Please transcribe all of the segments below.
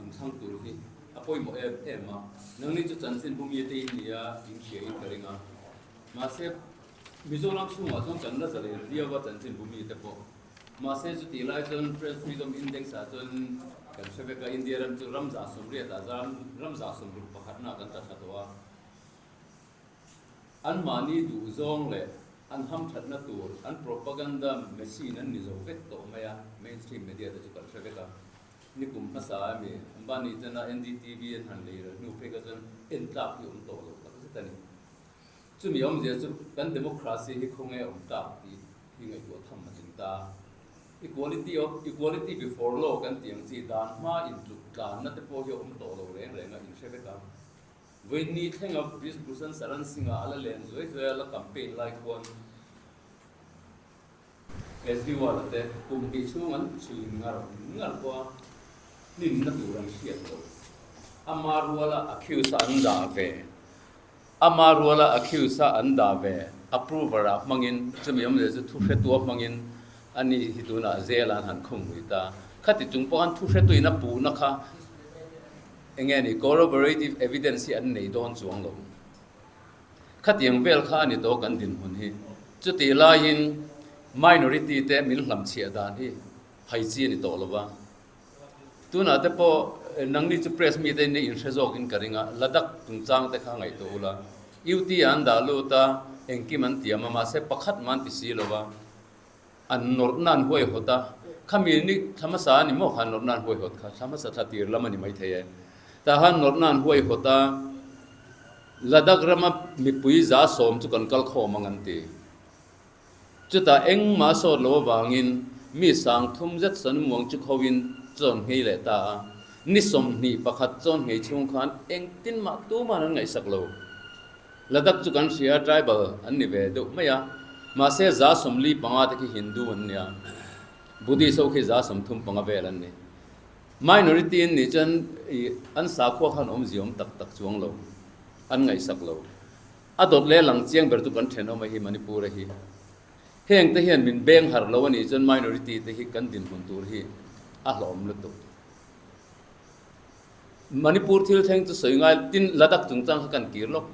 inthlang tur hi a pawimawh em em a, nangni chu chanchin bumi te in nia in hria in ka ring a, mahse Mizoram chhungah chuan kan la zalen viau a chanchin bumi te pawh, mahse chutih lai chuan Press Freedom Index ah chuan kan hre vek a, India ram chu ram 180 ah ram 61 na kan tla thla tawh a. Anmahni duhzawng leh an hamthatna tur an propaganda machine an ni zo vek tawh mai a, mainstream media te chu kan hre vek a. Nikum hmasa a mi Ambani tena NDTV an han lei rel hnu phei kha chuan en tlak hi awm tawh lo tak zet a ni. Chumi awmzia chu kan democracy hi khawnge awm tlak tih hi ngaihtuah tham a tling ta. Equality of equality before law kan tih ang chi dan hma intluk tlanna te pawh hi a awm tawh lo reng reng a, inhre vek a. Vawiinni thlenga Brij Bhushan Sharan Singh-a a la len zuai zuai a la campaign lai khuan Kejriwal-a te kum hnih chhung an chhui ngar ngar pawh a hlimna tur an hriat loh. Ama ruala accuse-a an dah ve. Ama ruala accuse-a an dah ve. Approver-ah hmangin chumi awmzia chu thuhretua hmangin a ni hi tunah jail-ah an han khung lui ta. Khati chung pawh khan thuhretuin a puhna kha Enge ni corroborative evidence hi an nei dawn chuang lo. Khatiang vel kha a ni tawh kan dinhmun hi. Chutih laiin minority te min hlamchhiah dan hi hai chi a ni tawh lo va. Tunah te pawh nangni chu press mi te in inhre zawkin ka ring a, Ladakh chungchang te kha ngaihtuah ula. UT ah an dah lut a, engkim an tiam a, mahse pakhat mah an ti si lo va. An nawrhna an huaihawt a, khami ni thla hmasa a ni maw kha nawrhna an huaihawt kha, thla hmasa thla tir lam a ni maithei e. Tah khan nawrhna an huaihawt a, Ladakh rama mipui 100 chu kan kal khawm ang an ti. Chutah engmah sawt lo avangin mi 3000 zet Sanumuang chu kho-in chawn nghei leh ta a, ni 21 chawn nghei chhung khan engtin mah tuman an ngaihsak lo. Ladakh chu kan hria tribal an ni ve deuh mai a, mahse 45 te khi Hindu an nia, Buddhist ho khi 35 vel an ni. Minority an nih chuan ih an sakhua khan awmzia awm tak tak chuang lo, an ngaihsak lo. A dawt leh lang chiang ber chu kan thenawm a hi Manipur a hi. Heng te hian min beng harh lo a nih chuan minority te hi kan dinhmun tur hi a hlawm lutuk. Manipur thil thleng chu sawi ngai tin Ladakh chungchang kha kan kir lawk.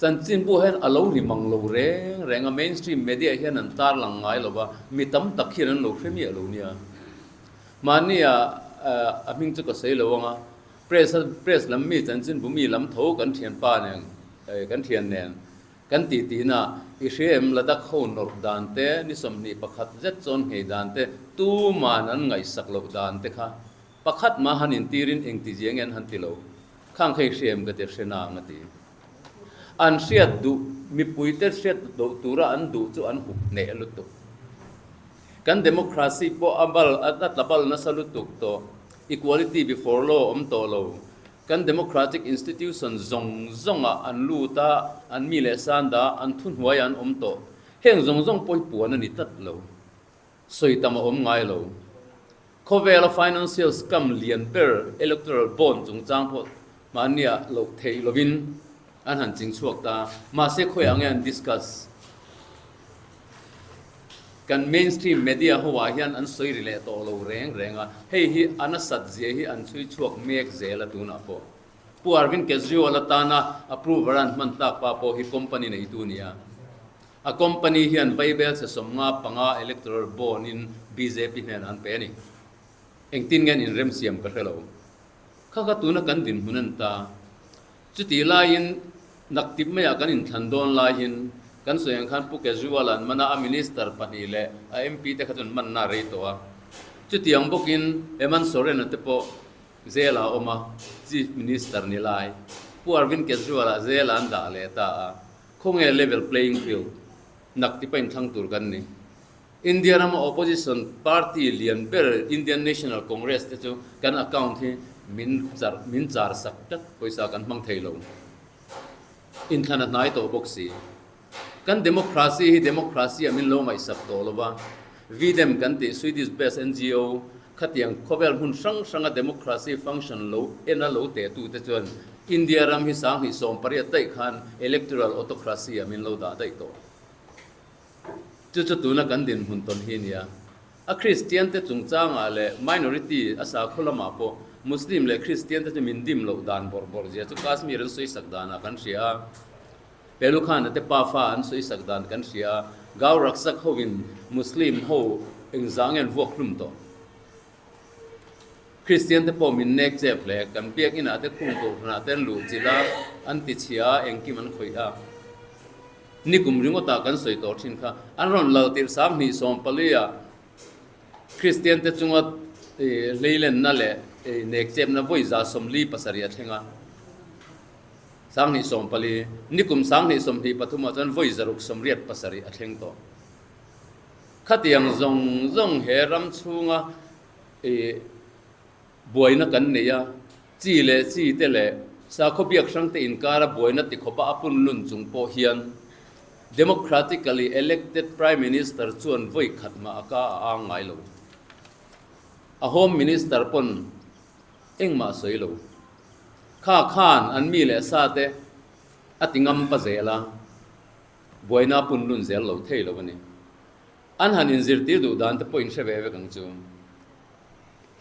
Chanchinbu hian a lo ri mang lo reng reng a, mainstream media hian an tarlang ngai lo va, mi tam tak hian an lo hre miah lo nia. Mahnia a hming chu ka sawi lo ang a, press press lam mi chanchinbu mi lam tho kan thianpa nen kan thian nen kan tih tihna i hria em Ladakh ho nawrh dan te ni 21 zet chuan nghei dan te tuman an ngaihsak loh dan te kha Pakhat mah han intirin engti zia nge an han ti lo. Khang kha i hria em ka ti a, hre nang a ti. An hriat duh, mipuite hriat loh tura an duh chu an hup hneh lutuk. Kan democracy pawh a bal, a tla bal nasa lutuk tawh. Equality before law awm tawh lo. Kan democratic institution zawng zawngah an lut a, an mi leh san dah, an thuhnuaiah an awm tawh. Heng zawng zawng pawh hi puan a ni tlat lo. Sawi tam a awm ngai lo. Khawvela financial scam lian ber electoral bond chungchang pawh mahnia loh theih lovin an han ching chhuak ta. Mahse khawiah nge an discuss? Kan mainstream media hoah hian an sawi ri leh tawh lo reng reng a, hei hi a nasat zia hi an chhui chhuak mek zel a tunah pawh. Pu Arvind Kejriwal atana approver an hman tlak pa pawh hi company neitu nia. A company hian Vaibel chhe 55 electoral bond in bjp hnenah an pe a ni. Engtin nge an inremsiam ka hre lo. Kha kha tuna kan dinhmun a ni ta. Chutih laiin naktip maiah kan inthlan dawn laiin kan sawi ang khan Pu Kejriwal an man a, a minister pahnih leh a MP te kha chu an manna a rei tawh a. Chutiang bawkin Hemant Soren-a te pawh jail ah a awm a, Chief Minister ni lai Pu Arvind Kejriwal-a jail ah an dah leh ta a. Khawnge level playing field nak ti pain thlang tur kan ni. India rama opposition party lian ber Indian National Congress te chu kan account hi min char min char sak tlat pawisa kan hmang thei lo. Inthlan a hnai tawh bawk si. Kan democracy hi democracy ah min lo ngaihsak tawh lo va. V-Dem kan tih Swedish based NGO Khatiang khawvel hmun hrang hranga democracy function lo en a lo teh tu te chuan India ram hi 2018 daih khan electoral autocracy ah min lo dah daih tawh. Chu chu tuna kan dinhmun tawn hi nia. A Kristian te chungchangah leh minority a sakhaw lamah pawh Muslim leh Kristian te chu min dim loh dan bawrh bawrh zia chu Kashmir an sawisak danah kan hria a, Pehlu Khan-a te pafa an sawisak dan kan hria a, Gau Raksak hoin Muslim ho engzah nge an vuak hlum tawh? Kristian te pawh min nek chep hle, kan biakinah te khung kohhranah te an luh chilh a, an ti chhia a, engkim an khawih a. Nikum ringawtah kan sawi tawh thin kha, an rawn lal tirh 2014 ah Kristian te chunga hleilenna leh nekchepna vawi 47 a thleng a, 2014, nikum 2023 ah chuan vawi 687 a thleng tawh. Khatiang zawng zawng he ram chhunga buaina kan nei a, chi leh chi te leh sakhaw biak hrang te inkara buaina ti khawpa a pun lun chung pawh hian Democratically elected Prime Minister chuan vawi khat mah a ka a ang ngai lo. A Home Minister pawn engmah a sawi lo. Kha khan an mi leh sa te a ti ngam pa zel a, buaina a pun lun zel lo thei lo a ni. An han inzirtir duh dan te pawh in hre ve vek ang chu.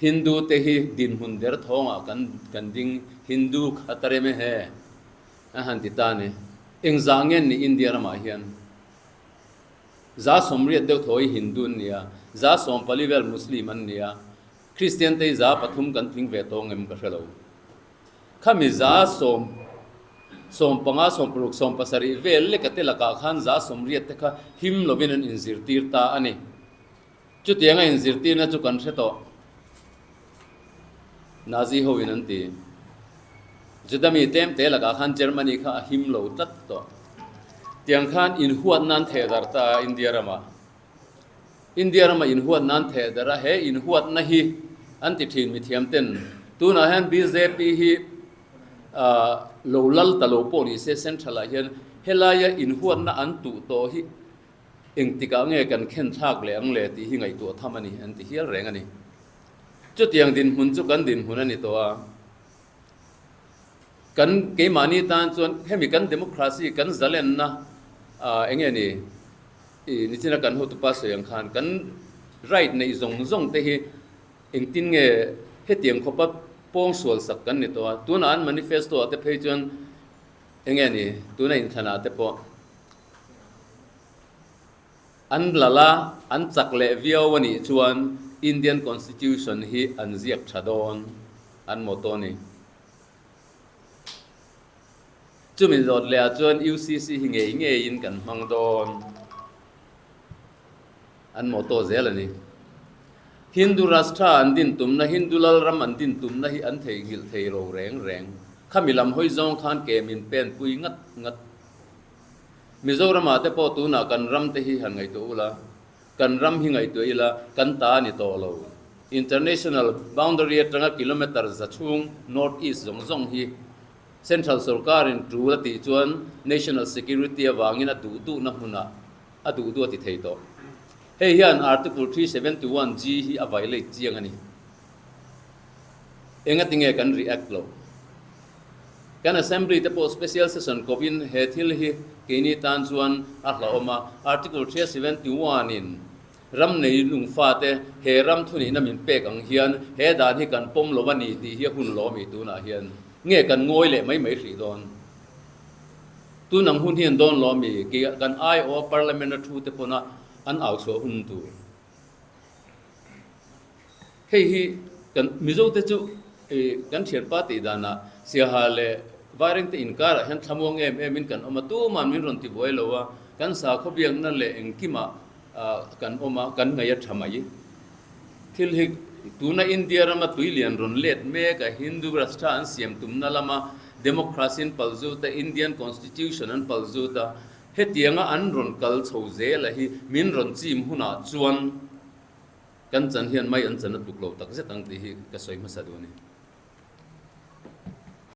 Hindu te hi dinhmun der thawngah kan kan ding Hindu kha ta rem e he a han ti ta ni. Engzah nge ni India ramah hian 180 deuh thaw hi Hindu an ni a, 140 vel Muslim an ni a, Kristian te hi 300 kan tling ve tawng em ka hre lo. Khami za sawm 15, 60, 70 vel leka te lakah khan 180 te kha him lovin an inzirtir ta a ni. Chutianga inzirtirna chu kan hre tawh. Nazi hoin an ti. Juda mi tlem te lakah khan Germany kha a him lo tlat tawh. Tiang khan inhuat nan theh darh ta a India ramah. India rama inhuat nan theh darh a, he inhuatna hi an ti thin mithiam ten. Tunah hian bjp hi lo lal ta lo pawh ni se Central ah hian helaia inhuatna an tuh tawh hi Engtikah nge kan khen thlak leh ang le tih hi ngaihtuah tham a ni, an ti hial reng a ni. Chutiang dinhmun chu kan dinhmun a ni tawh a. Kan keimahni tan chuan hemi kan democracy, kan zalenna eng nge ni, i nichina kan hotupa sawi ang khan kan right neih zawng zawng te hi engtin nge hetiang khawpa pawngsual sak kan ni tawh a. Tunah an manifesto ah te phei chuan eng nge ni, tuna inthlanah te pawh An lal a, an chak leh viau a nih chuan Indian Constitution hi an ziak tha dawn, an motto a ni. Chumi zawt leh ah chuan UCC hi ngei ngeiin kan hmang dawn, an motto zel a ni. Hindu Rashtra an din tumna, Hindu Lalram an din tumna hi an theihnghilh thei ro reng reng. Khami lam hawi zawng khan ke min pen pui ngat ngat. Mizoramah te pawh tunah kan ram te hi han ngaihtuah ula, kan ram hi ngaihtuah ila kan ta a ni tawh lo. International boundary atanga kilometre za chhung North East zawng zawng hi Central sorkarin tul a tih chuan National Security avangin a duh duhna hmunah a duh duh a ti thei tawh. Hei hian Article 371 G hi a violate chiang a ni. Engatinge kan react loh? Kan Assembly te pawh Special Session kovin he thil hi keini tan chuan a hlauhawm a, Article 371 in ram nei lungfa te he ram thunihna min pek ang hian he dan hi kan pawm lo a ni tih hi a hun lo a mi tunah hian nge kan ngawi leh mai mai hrih dawn? Tun ang hun hian dawn lo a mi? Kei kan aiawh a Parliament a thu te pawna an au chhuah hun tur. Hei hi kan Mizo te chu kan thianpa tih danah Siaha leh Vairengte inkarah hian thlamuang em em in kan awm a, tuman min rawn ti buai lo a, kan sakhaw biakna leh engkimah kan awm a, kan ngaih a tha mai. Thil hi tuna India rama tui lian rawn let mek a, Hindu Rashtra an siam tumna lama Democracy an pal zut a, Indian Constitution an pal zut a, hetianga an rawn kal chho zel a hi min rawn chim hunah chuan, Kan chan hian mai an chan a tluk lo tak zet ang tih hi ka sawi hmasa duh a ni.